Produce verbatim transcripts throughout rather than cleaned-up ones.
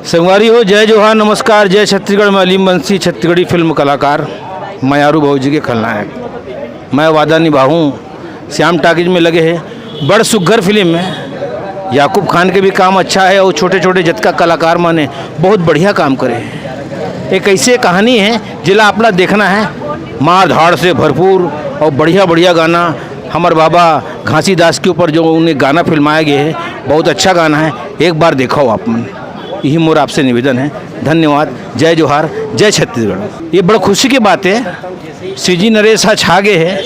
संगवारी हो, जय जोहार, नमस्कार, जय छत्तीसगढ़। मैं अलीम बंसी, छत्तीसगढ़ी फिल्म कलाकार, मयारू भौजी के खलनायक। मैं वादा निभाऊं श्याम टाकीज में लगे है, बड़ सुग्घर फिल्म है। याकूब खान के भी काम अच्छा है और छोटे छोटे जतका कलाकार मन हे, बहुत बढ़िया काम करे है। एक ऐसे कहानी है जिला अपना देखना है, मार धाड़ से भरपूर और बढ़िया बढ़िया गाना। हमर बाबा घासीदास के ऊपर जो उन्हें गाना फिल्माया गया है, बहुत अच्छा गाना है, एक बार देखो आप मन। यही मोर आपसे निवेदन है। धन्यवाद। जय जोहार, जय छत्तीसगढ़। ये बड़ खुशी की बात है, सीजी नरेश हा छा गए है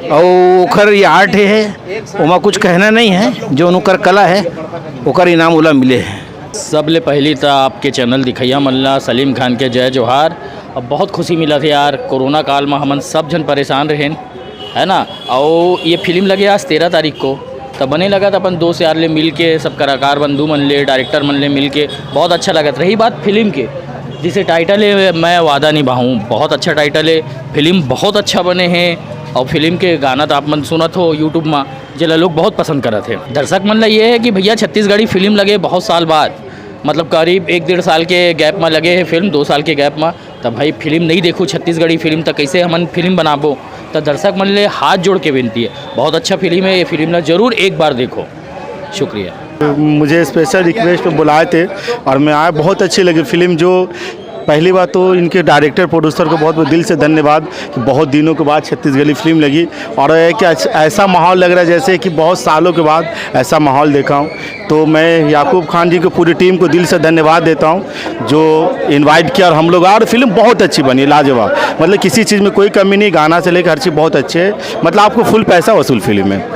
और ओखर ये आर्ट है, ओमा कुछ कहना नहीं है। जो उनकर कला है, ओकर इनाम ओला मिले है। सबले पहली त आपके चैनल दिखैया मन ला सलीम खान के जय जोहार। अब बहुत खुशी मिलत हे यार, कोरोना काल में हमन सब झन परेशान रहेन, है ना। और ये फिल्म लगे आज तेरह तारीख को, त बने लगत अपन दोस्त यार ले मिल के, सब कलाकार बंधु मन ले, डायरेक्टर मन ले मिल के बहुत अच्छा लगत। रही बात फिल्म के, जिसे टाइटल है मैं वादा निभाऊँ, बहुत अच्छा टाइटल है। फिल्म बहुत अच्छा बने हैं और फिल्म के गाना तो आप मन सुनत हो यूट्यूब में, जेला लोग बहुत पसंद करत हे। दर्शक मन ला ये है कि भैया छत्तीसगढ़ी फिल्म लगे बहुत साल बाद, मतलब करीब एक डेढ़ साल के गैप में लगे है फिल्म, दो साल के गैप में, तब भाई फिल्म नहीं देखू छत्तीसगढ़ी फिल्म, तो कैसे हमन फिल्म बनाबो? तो दर्शक मन ले हाथ जोड़ के विनती है, बहुत अच्छा फिल्म है ये, फिल्म ला जरूर एक बार देखो। शुक्रिया। मुझे स्पेशल रिक्वेस्ट पे बुलाए थे और मैं आया। बहुत अच्छी लगी फिल्म। जो पहली बात तो इनके डायरेक्टर प्रोड्यूसर को बहुत बहुत दिल से धन्यवाद कि बहुत दिनों के बाद छत्तीसगढ़ी फिल्म लगी और एक ऐस- ऐसा माहौल लग रहा है जैसे कि बहुत सालों के बाद ऐसा माहौल देखा हूँ। तो मैं याकूब खान जी को, पूरी टीम को दिल से धन्यवाद देता हूँ जो इनवाइट किया और हम लोग आए और फिल्म बहुत अच्छी बनी, लाजवाब। मतलब किसी चीज़ में कोई कमी नहीं, गाना से लेकर हर चीज़ बहुत अच्छे है। मतलब आपको फुल पैसा वसूल फिल्म है।